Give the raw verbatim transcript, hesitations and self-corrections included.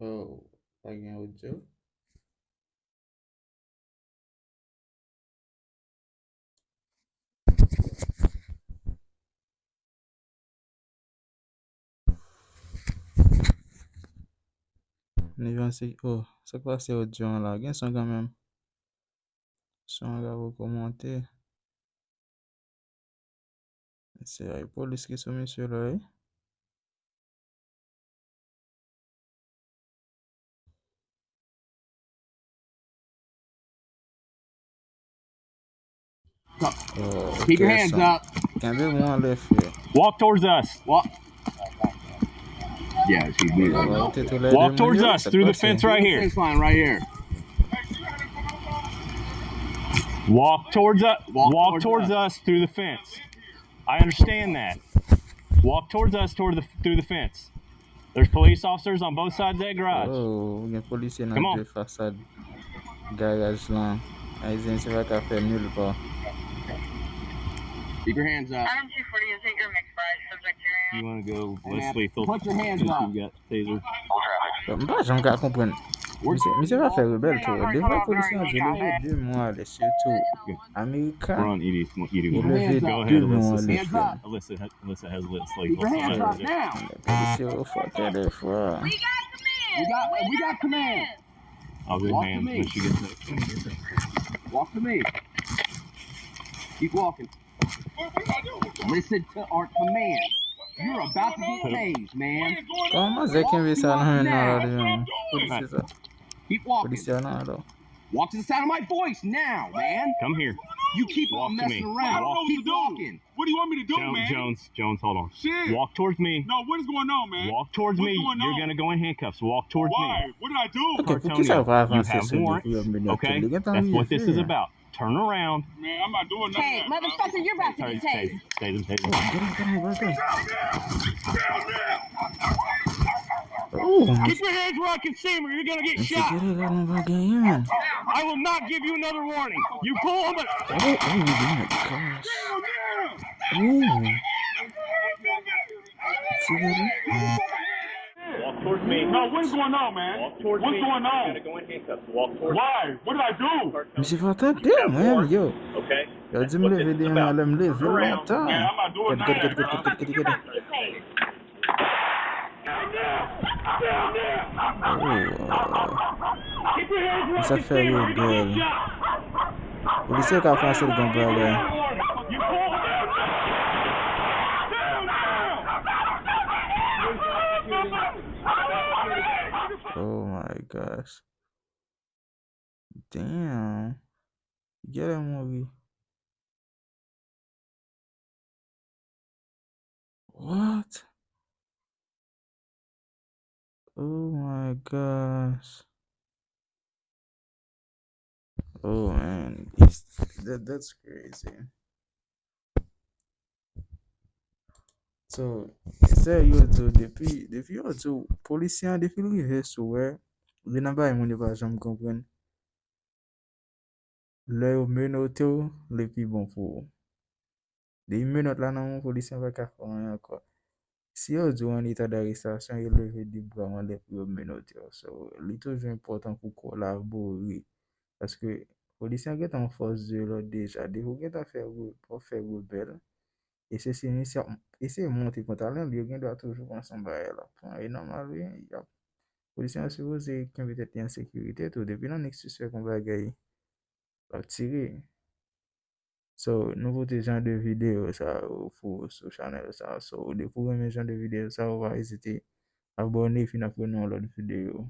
Oh, pa gen audio. Ni vanse, oh, sa k pase audio an la? Gen son kanmenm. Son an ka rekomante. Se ay polis ki sou misye la, wi. Oh, keep your hands up. Kenbe mwen anlè, frè. Walk towards us. Walk. Yeah, she's moving. Walk towards us through the fence right here. Fence line right here. Walk towards us. Walk towards us through the fence. I understand that. Walk towards us toward the through the fence. There's police officers on both sides of that garage. Oh, gen polisye nan de fasad garaj lan. Ayisyen se pa ka fè nil pa. Keep your hands up. Adam two forty, is it your mixed fry subject area? You want to go less lethal? Put your hands up. You got taser. M pa janm ka konprann. Misye, misye pa fè rebèl tou. Devan polisye an di leve de men w anlè, sitou Amerika, li leve de men w anlè, frè. Alyssa has lit a slate. Alyssa has lit a slate. Polisye yo fò tande fò. We got command. We got, we got command. I'll do hands when she gets it. Walk to me. Keep walking. Listen to our command. You're about to get tased, man. Kòman manzè kenbe sa nan men nan la devan? Polisye sa. Keep walking. Polisye a nan la. Walk to the sound of my voice now, man. Come here. You keep on messing around. Keep walking. What do you want me to do, man? Jones, Jones, hold on. Shit. Walk towards me. No, what is going on, man? Walk towards me. You're gonna go in handcuffs. Walk towards me. Why? What did I do? Ok, poukisa w pa avanse sou li pou yo menote li? That's what this is about. Turn around. Man, I'm not doing nothing. Hey, motherfucker, you're about to get tased. Taser, taser. Keep your hands where I can see 'em or you're gonna get shot. I will not give you another warning. You pull on the. Oh, oh my gosh. Ooh. Walk towards me. No, what is going on, man? What's going on? Why? What did I do? Misye fè tande mwen, yo. Yo di m leve demen, lè m leve lontan. Gade, gade, gade, gade, gade, gade. Oh. Sa fè rebèl. Polisye ka panse l gen bagay. Oh my gosh. Damn. Genlè mouri. What? Oh my gosh. Oh man, it's, that, that's crazy. So, se yo di w depi, depi yo di w, polisye an depi l rive sou wè, li nan bagay moun yo pa janm konprann. Lè yo menote w, li pi bon pou ou. Depi menòt la nan men w, polisye an pa ka fè w anyen ankò. Si yo di w an eta darestasyon, yo leve de bra w anlè pou yo menote w. So, li toujou enpòtan pou w kolabore. Paske polisye an gentan yon fòs de lòd deja. Depi w gentan fè re-, w fè rebèl, e se, se misye ap eseye monte pantalon l, yo gen dwa toujou panse yon bagay l ap pran. E nòmal, wi, y ap, polisye an sipoze kenbe tèt li an sekirite tou. Depi nan nèg sispèk yon bagay, l ap tire. So, nou pote jan de videyo sa yo pou sou chanèl sa. So, depi w renmen jan de videyo sa yo, pa ezite abòne, epi n ap wè nan yon lòt videyo.